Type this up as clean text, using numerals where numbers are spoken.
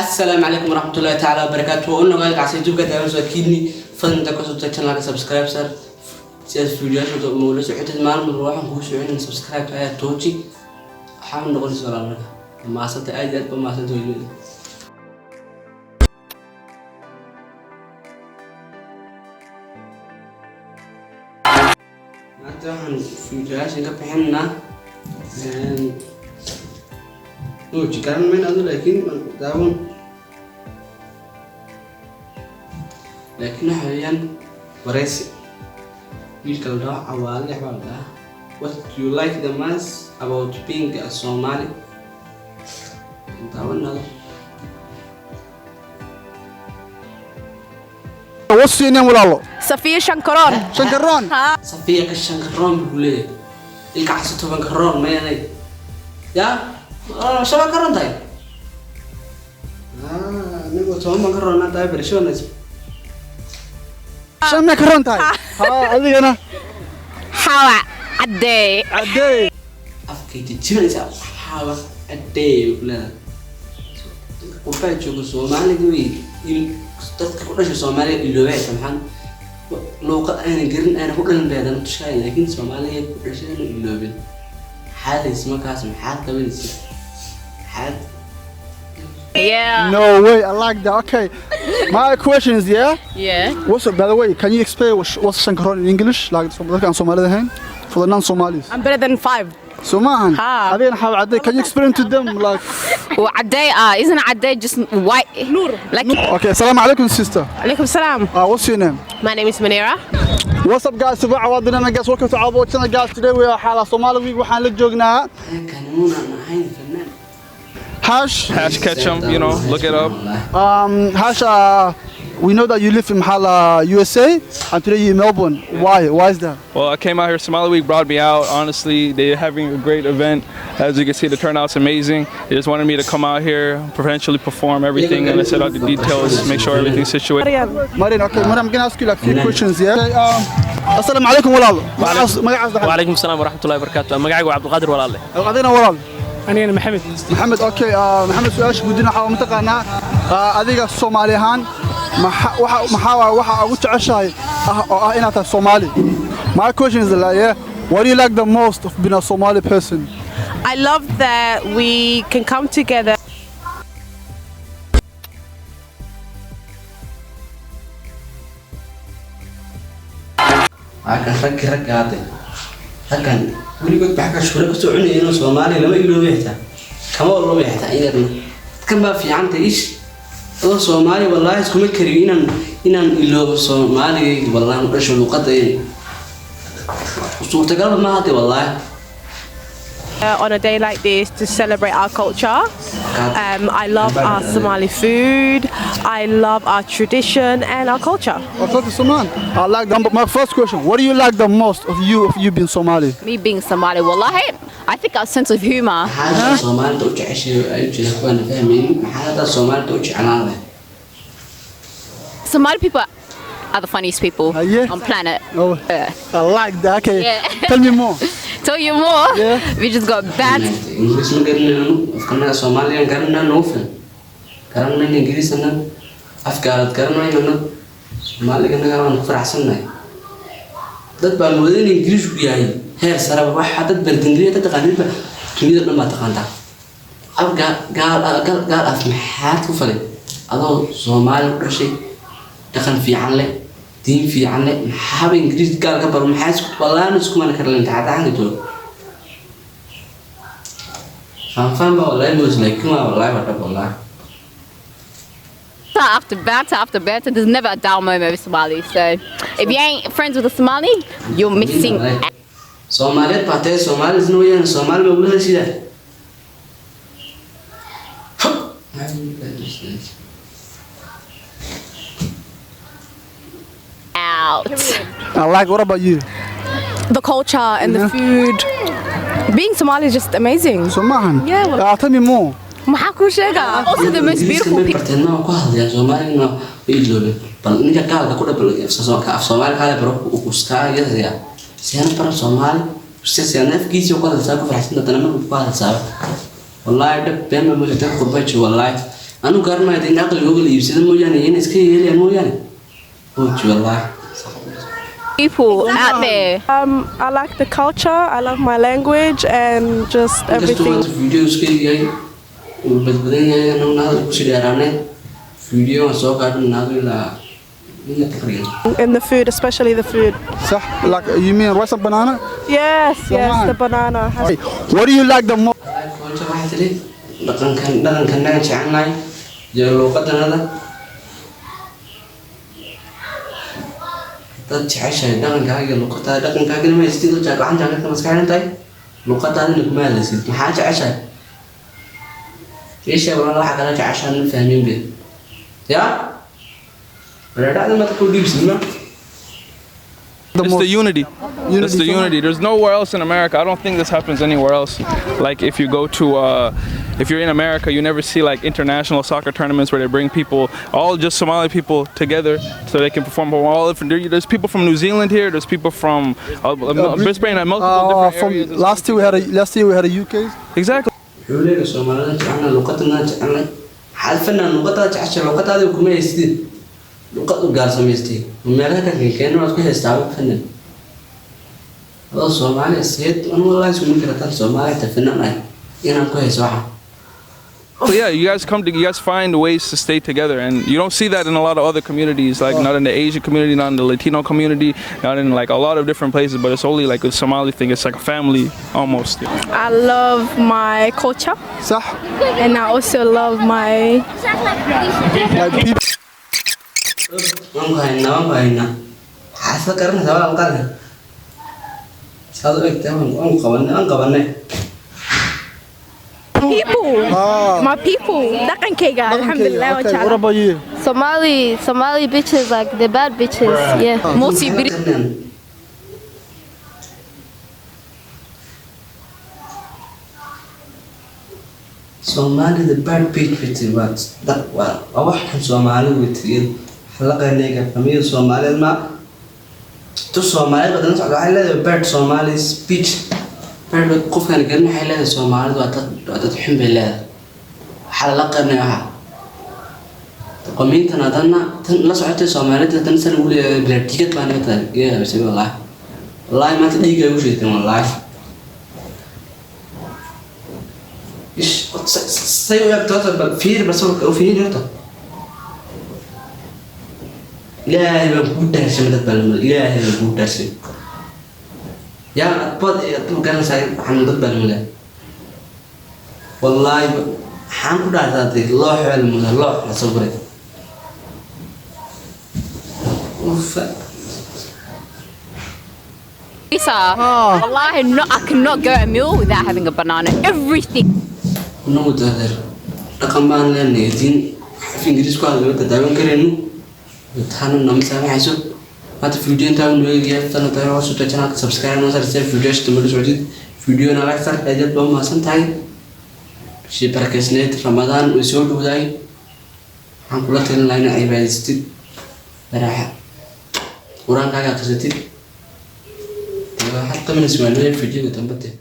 Assalaamu calaykum waraxmatullaahi tacaala wabarakaatu. Waa u nagaa kacsi youtube-ka daawan soo kiidni. Fadlan inta kasoo channelka subscribe sar si aad fiidiyoyaasha ula socotid. Maalin walba waxaan kugu soconin subscribe ayaa tooji, waxaa noqonaysa walaal. Marka maasanta aad iyo aad ba maasanta weyneeda. Maanta waxaan fiidiyoyaashan ka bixinaynaa nuuji garan mayno adu, laakiin daawan, laakiin waxa weeyaan wareysi wiilka la dhaho Cawaale baa la dhahaa. "What do you like the most about being a Somali?" Daawanado. What's your name, walaalo? Safiya Shankaroon. Shankaroon. Safiya ka Shankaroon buu leeyahay. Ilka caso 10 karoon mayanay ya shan karoon tahay anigoo 10 baan ka roonaa tahay barasho wanaagsan. Shan ma ka roon tahay? Ha, adigana? Xawa Caddeey. Caddeey. Afkay jijibinaysaa. Xawa Caddeey ku leedahay. Qurbaha jooga Soomaaliga way dadka ku dhashay Soomaaliga iloobay maxaan luuqad aanan garin aanan ku dhalan bay haddana tushaay, laakiin Soomaaliga ku dhashay aanu iloobin. Maxaad haysa markaas? Maxaad qabanaysa? Maxaad Yeah. No way, I like that. Okay, my question is, yeah, what's up, by the way, can you explain what's Shankaroon in English, like dadka aan Soomaalida ahayn, for the non-Somalis? I'm better than five. So maahan? Ha. Adigana, Xawa Caddeey, can you explain to them, like? Well, Caddeey, isn't Caddeey just white? Nur. Like, Okay, assalamu alaikum, sister. Alaikum salam. What's your name? My name is Manira. What's up, guys? Subax waadina, guys. Welcome to our channel, guys. Today we are Xala Somali Week. Waxaan la joognaa Kanuunaan ahayn fanaan. Hash. Hash Ketchum, look it up. Hash, we know that you live in Hala, USA, and today you're in Melbourne. Why? Why is that? Well, I came out here. Somali Week brought me out. Honestly, they're having a great event. As you can see, the turnout's amazing. They just wanted me to come out here, potentially perform everything, and I set out the details, make sure everything's situated. Marian, okay, Marian, I'm gonna ask you like few questions, yeah? Okay, Assalamu alaikum, walaal. Magacaas? وعليكم السلام ورحمة الله وبركاته. Magacaygu waa Cabdulqaadir, walaalle. Adigana, walaal? Anigana Maxamed. Maxamed, okay, Maxamed, su-aasha guddina waxaa mataqaanaa adiga Soomaali ahaan maxaa waay waxa ugu jeceshahay ah oo ah inaad tahay Soomaali? My question is like, yeah, what do you like the most of being a Somali person? I love that we can come together. Waa kan raggii ragga hadde, raggan weligood bax ka shuure kasoo cunaya inuu Soomaaliya lama iloobay, xitaa kama olobay, xitaa iyadna dadkan baa fiicanta ish adoo Soomaali. Wallaahi iskuma kariyo inaan iloobo Soomaaligayga, wallaahi u dhasho luuqadayda suurtagalba ma hadde, wallaahi. On a day like this to celebrate our culture. I love our Somali food. I love our tradition and our culture. Okay, Soman. I like that. My first question: what do you like the most of you being Somali? Me being Somali, wallahi, I think our sense of humor. Maxaad Soomaalida u jeceshay ay u jeeda kuwaana fahmaynin? Maxaad haddaa Soomaalida u jeclaan leh? Somali people are the funniest people Yeah. on planet Oh, Earth. I like that. Okay, Yeah. tell me more. Tell you more. Yeah. We just got bad. Ingiriis ma garanayno, afkanaga Soomaaliyan garanaa nagu filan. Garan mayno Ingiriis annaga, afgaalad garan mayno annaga, Soomaaliga waan ku faraxsannahay. Dad baa mooday in Ingiriisku yahay heer sareba. Waxa dad bardingiriya ka taqaaninba dunida dhan baa taqaantaa. Af gaal gaal gaal gaal af maxaad ku falay adoo Soomaali ku dhashay, dhaqan fiican leh, diin fiican leh? Maxaaba Ingiriis gaal ka baro? Maxaa isku wallaan iskumana karlan taxataxanka joogo faanfaan baa wallahi moos, laakiin waa wallahi waa dhab, wallahi. After banter after banter, there's never a dull moment with Somali. So if you ain't friends with a Somali, you're missing out. Soomaaliyeed baa tahay, Soomaali isna weyaan, Soomaali baa ugula heshidaa. Out. I like. What about you? The culture and the food. Being Somali is just amazing. So maahan? Yeah, well- Tell me more. Maxaa kuu sheegaa? Also the most Ingiriiska beautiful may people. barteen ma ku hadlayaan Soomaalina way iloobeen. Bal ninka gaalka ku dhabal af Soomaali kaale baro uskaa yadaya siyaana bara Soomaali si siyaana afkiisa ku hadlaysaa ku faraxsan, haddana markuu ku hadlaysaa wallaahi dhab been ma moodata. Qurba joogo wallaahi. Anu garanmaayo in aqligooga la iibsado mooyaane, in iska yeelayaan mooyaane. Oji, wallaahi. People out there. I like the culture, I love my language, and just Inkastuu everything. Maanta video iska yahay, uu badbadan yahay, anaguna hadal kusii dheeraanay, video waan soo qaadanaado ilaa ina taqriyan. And the food, especially the food. Sax, like you mean rice and banana? Yes, Soman. The banana. Hey, what do you like the most? Culture waxay tidhi dhaqankan, dhaqankanaga jecelnahay iyo luuqadanada. Dad jeceshahay dhaqankaaga iyo luuqadaada, dhaqankaagana ma haystid, gacan jaakadka maska xiran tahay, luuqadaadina kuma hadlaysid. Maxaa jeceshahay? Ii sheeg walaal, waxa kala jeceshahay ma fahmin be ya wareedhacda maad ku dhiibsid ma. The It's the most? Unity. It's the Unity. Unity. There's nowhere else in America. I don't think this happens anywhere else. Like if you go to, if you're in America, you never see like international soccer tournaments where they bring people, all just Somali people together so they can perform from all different. There's people from New Zealand here. There's people from Brisbane and multiple different From areas. last year we had a UK. Exactly. Wuxuu leeyahay Soomaalida jecelnahay, luuqadana jecelnahay. Maxaad fanaan luuqadaada jeceshay, luuqadaada kuma haystid, luuqad u gaar samaystay meelaha ka keenkeen waad ku haystaa fanaan adoo Soomaaliya seed anu wallahi isuma karataan Soomaaliya ta fanaan ah inaan ku hayso waxa. So yeah, you guys find ways to stay together, and you don't see that in a lot of other communities, like not in the Asian community, not in the Latino community, not in like a lot of different places. But it's only like a Somali thing. It's like a family almost. I love my culture Sax. And I also love my Like people. Waan ku haynaa, waan ku haynaa. Maxaad isla garanaysaa walaal qaali? Saad u egtahay, waan ku qabanay, waan qabanay. People. Ah. My people. Dhaqankayga, alhamdulillah, Okay, wa what about you? Somali bitches, like the bad bitches. Yeah. Multi Maxaad garanayaan? Soomaalida bad bitch bay waa dad, waa wax xun Soomaalidu way tiri. Xalaqanayga famiyada Soomaaliyeed ma tu Soomaaliyeed badan socda, waxay leedahay bad Somali speech, bad qofkan garan, waxay leedahay Soomaalidu waa dad xun bay leedahay. Waxaa lala qaybnay waxa qomiintan haddana tan la socotay Soomaalida haddana san ugu leeyahay bilaa tigad baa naga tahay geeya. Wallaahi, wallaahi, maanta dhiigga ugu sheegteen, wallaahi. Ish, say u egto horta, bal fiiri, bal sawirka u fiiri horta. Ilaahay baan kugu dhaarshay, dad baa lamada. Ilaahay baan kugu dhaarshay, yaa adbood adbu garanaysaa, waxaan dad baa lamada. Wallaahi, maxaan ku dhaartay, loox baa lamada, loox la sawiray. Ufa. Lisa, wallahi, no, I cannot go a meal without having a banana. Everything. Inagu dadeer dhaqan baan leenahay, diin af Ingiriis ku hadlay daawan karayno, taana nama saamaxayso. Maanta video intaa nu eegaya tana tahay hoos u channelka subscribe noo sar, si video dambe la socdid, videona like sar. Aad baa mahadsan tahay. Bishii barakeysneyd Ramadaan way soo dhowdahay. Waxaan kula talin lahaa inaad cibaadaysatid, baraaxa Qur-aankaaga akhrisatid. Dee waxaad qabanaysa waa videoga dambe dee.